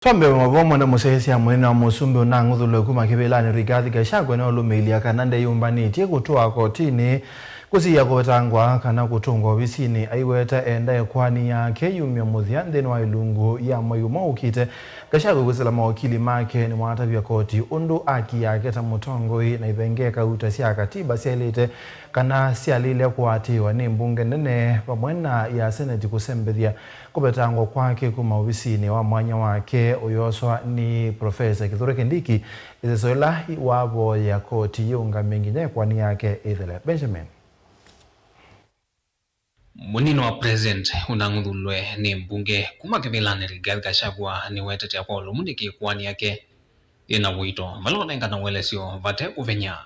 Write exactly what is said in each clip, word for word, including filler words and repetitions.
Twambe mavoo mwenda mũsyaĩĩsya mũnene wa mũsumbĩ ũnang'uthũlwe kuma kĩvĩlanĩ Rigathi Gachagua nĩwaũlũmĩĩlya kana ndeyũmbanĩtye kũtwaa kotinĩ kũsiĩĩa kũvetangwa kana kũtũngwa ovisinĩ, aiweta endae ĩkoani yake yumye mũthya nthĩnĩ wa ĩlungu ya mwei ũmwe ũkĩte. Gachagua kwĩsĩla mawakili make nĩwatavya koti ũndũ aki yake ta mũtongoi na ivenge kauta sya katiba syaĩlĩte kana syalĩle kũatĩĩwa nĩ mbunge nene vamwe na ya seneti kũsembethya kũvetangwa kwake kuma ovisinĩ wa mwanya wake ũyoswa nĩ Profesa Kithure Kindiki, ĩseso ĩla wavoya koti yĩũngamye nginya ĩkoani yake ĩthele. Benjamin. Mũnini wa President ũnang'uthũlwe nĩ mbunge kuma kĩvĩlanĩ Rigathi Gachagua nĩwetete kwa ũlũmu nĩkĩ ĩkoani yake yĩna ũito vala ũnengana ũelesyo vate kũvenya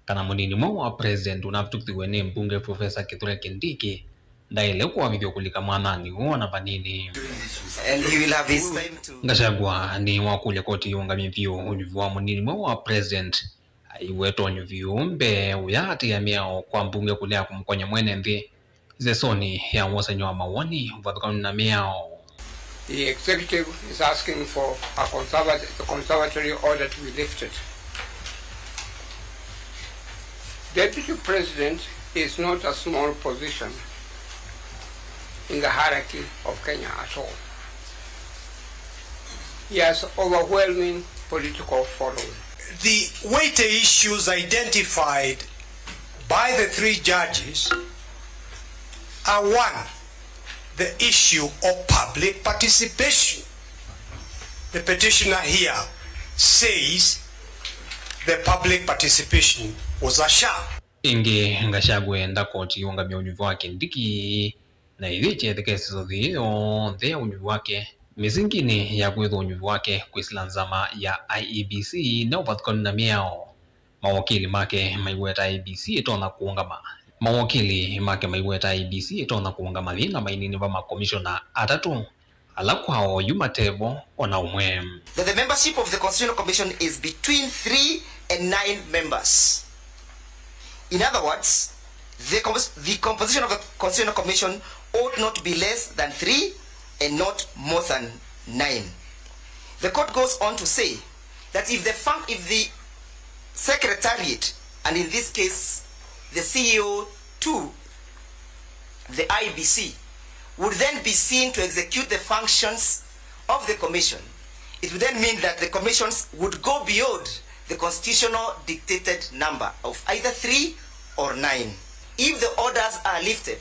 kana mũnini mweũ wa President ũnavĩtũkĩwe nĩ mbunge Profesa Kithure Kindiki ndaĩle kũavĩthw'a kũlika mwananĩ ũũ ona vanini. And he will have his time to Gachagua nĩwakũlya koti yĩũngamye vyũ ũnyuvi wa mũnini mweũ wa President. Aiweta ũnyuvi ũũ mbee ũyaatĩĩa mĩao kwa mbunge kũlea kũmũkony'a mwene nthĩ ĩsesonĩ ya wosany'a wa mawoni ũvathũkanu na mĩao. The executive is asking for a conservat-, the conservatory order to be lifted. Deputy President is not a small position in the hierarchy of Kenya at all. He has overwhelming political following. The weighty issues identified by the three judges are, one, the issue of public participation. The petitioner here says the public participation was a sham. Ĩngĩ, Gachagua enda koti yĩũngamye ũnyuvi wa Kindiki na ĩyĩkye ĩtheke ĩseso yĩĩ yonthe ya ũnyuvi wake mĩsinginĩ ya kwĩthwa ũnyuvi wake kwĩsĩla nzama ya I E B C na ũvathũkanu na mĩao. Mawakili make maiweta I E B C ĩtonya kũũngama. Mawakili make maiweta I E B C ĩtonya kũũngama yĩna mainini va makomishona atatũ ala kwa oyu matevo ona ũmwe. That the membership of the Constitutional Commission is between three and nine members. In other words, the, compos- the composition of the Constitutional Commission ought not be less than three and not more than nine. The court goes on to say that if the fun- if the secretariat, and in this case the C E O two, the I E B C, would then be seen to execute the functions of the commission, it would then mean that the commissions would go beyond the constitutional dictated number of either three or nine. If the orders are lifted,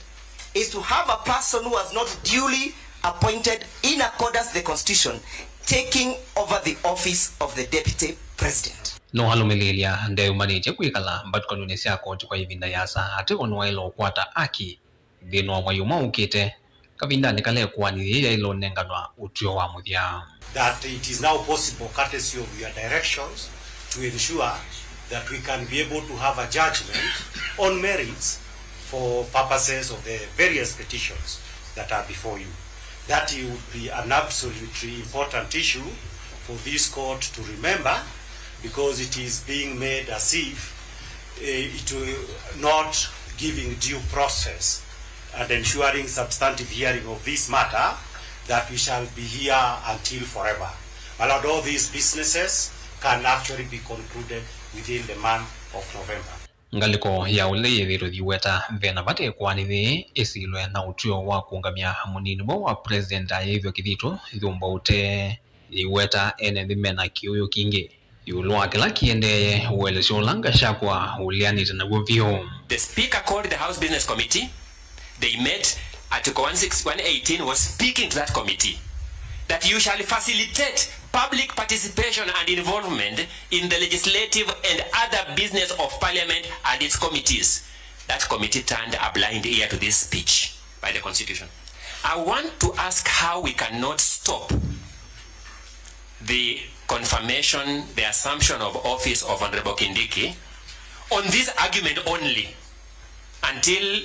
is to have a person who was not duly appointed in accordance with the constitution taking over the office of the deputy president. No alũmĩlĩĩlya ndeyũmbanĩtye kwĩkala mbatũkanonĩ sya koti kwa ĩvinda yasa ateo nĩwaĩle ũkwata aki nthĩnĩ wa mwei ũmwe ũkĩte, kavindanĩ kala ĩkoani yĩĩ yaĩle ũnenganwa ũtw'ĩo wa mũthya. That it is now possible, courtesy of your directions, to ensure that we can be able to have a judgment on merits for purposes of the various petitions that are before you. That would be an absolutely important issue for this court to remember, because it is being made as if, eh, it will not giving due process and ensuring substantive hearing of this matter, that we shall be here until forever. My lord, all these businesses can actually be concluded within the month of November. Ngalĩko ya ũla yĩthĩtwe yĩweta vena vata ĩkoani yĩĩ ĩsilwe na ũtw'ĩo wa kũũngamya mũnini mweũ wa President ayĩthw'a kĩthito yũmba ũtee yĩweta ene nthĩ mena kĩũyũ kingĩ ĩũlũ wa kĩla kĩendeeye, ũelesyo ũla Gachagua ũleanĩte naw'o vyũ. The speaker called the House Business Committee. They met. Article one six, one eighteen was speaking to that committee that you shall facilitate public participation and involvement in the legislative and other business of parliament and its committees. That committee turned a blind ear to this speech by the constitution. I want to ask how we cannot stop the confirmation, the assumption of office of Honorable Kindiki on this argument only until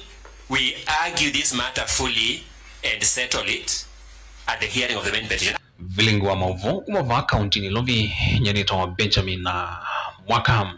we argue this matter fully and settle it at the hearing of the main petition. Vilingi wa maũvoo kuma vaa kaunti Nairobi, nyanĩtawa Benjamin na Mwaka.